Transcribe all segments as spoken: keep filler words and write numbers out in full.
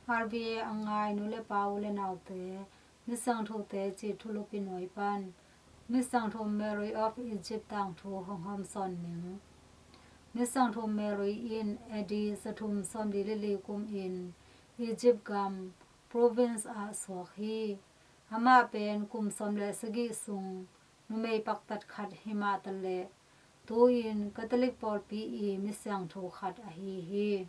R V A a ngai nu le pa, u le naute, Misiangthote cih thulupi nuai pan Misiangtho Mary of Egypt tangthu hong hawmsawn ning. Misiangtho Mary in A D za thum sawmli le li kum in Egypt gam province ah suak hi. Amah pen kum sawm le sagih sung numei paktat khat himah taleh tu-in Catholic pawlpi i misiangtho khat ahi hi.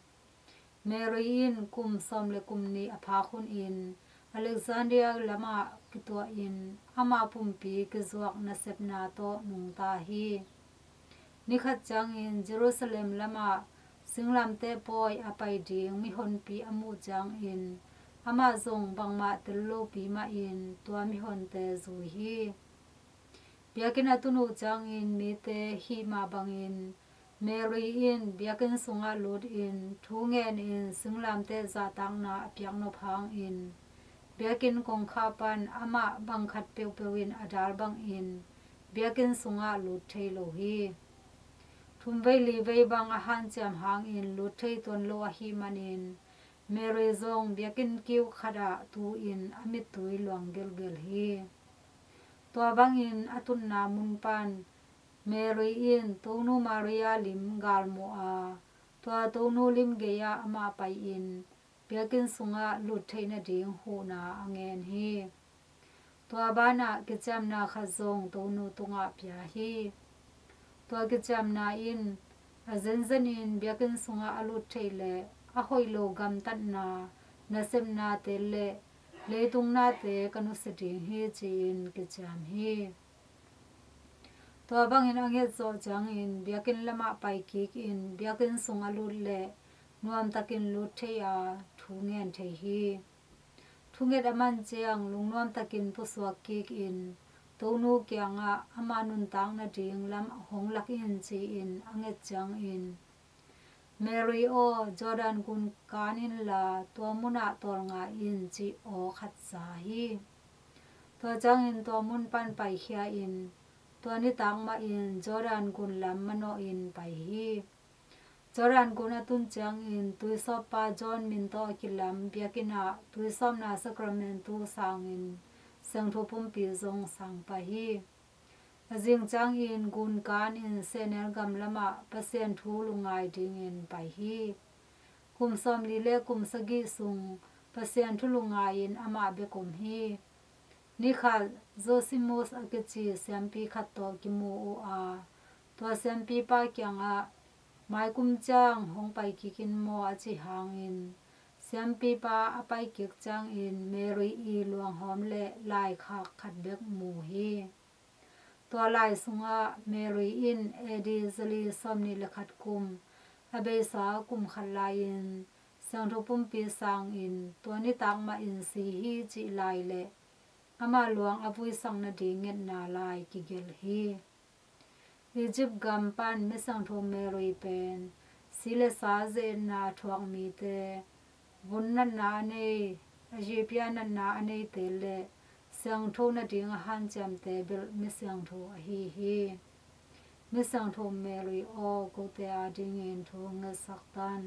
Mary in kum sawm le kum nih a phak hunin Alexandria lamah kituahin ama pumpi kizuak nasepna tawh nungta hi. Nikhat ciangin Jerusalem lamah singlamteh pawi a pai ding mihonpi a muh ciangin amah zong bangmah tel lopi mahin tua mihonte zui hi. Biakinn a tun uh ciangin mite hih mah bangin Mary in biakinn sungah lutin thu ngenin singlamteh zahtakna a piaknop hangin biakinn kongkhak pan amah bangkhat peuhpeuh in a dal bangin biakinn sungah lut thei lo hi. Thumvei livei bang a hanciam hangin lut thei tuan lo ahih manin Mary zong biakinn kiu khatah tu-in a mittui luang gelgel hi. Tua bangin a tutna mun pan Mary in Tonu Maria lim galmuh a, tua Tonu lim gei-ah amah pai-in biakinn sungah lut theih nading huhna a ngen hi. Tua banah kiciamna khat zong Tonu tungah pia hi. Tua kiciamna in a zenzenin biakinn sungah a lut theih le a hoih lo gamtatna, nasepnate le leitung nate ka nusia ding hi ci-in kiciam hi. Tua bangin a nget zawh ciangin biakinn lamah pai kikin biakinn sung a lut le nuamtakin lut thei a thu ngen thei hi. Thunget a man ciang lungnuamtakin pusuak kikin Tonu kiangah ama nuntak nading lam hong lak in ci-in a nget ciangin Mary aw, Jordan gun kan inla tua munah tawlnga in cih aw khat za hi. Tua ciangin tua mun pan paikhia in tua nitak mahin Jordan gun lam manawhin pai hi. Jordan gun a tun ciangin tuisawppa John min tawh a kilam biakinn ah tuisawpna sacramentu sangin siangtho pumpi zong sang pah hi. A zing ciangin gun kanin sehnel gam lamah Pasian thu lungngai dingin pai hi. Kum sawmli le kum sagih sung Pasian thu lungngai-in amah bek om hi. Nikhat Zosimus a kici siampi khat tawh kimu uh a, tua siampipa kiangah, "Maikum ciang hong pai kik in maw?" a cih hangin siampipa a pai kik ciangin Mary i luanghawm le laikhak khat bek mu hi. Tua lai sungah Mary in A D zali sawmnih le khat kum a beisa kum khat lai-in siangtho pumpi sangin tua nitak mahin si hi cih lai le ama luang a vuisak nading ngetna lai kigelh hi. Egypt gam pan misiangtho Mary pen si le sa ze-etna a thuak mite, vun natna a nei, a zipia natna a neite le siangtho nading a hanciamte belh misiangtho ahi hi. Misiangtho Mary aw, kote adingin thu ngetsak tan.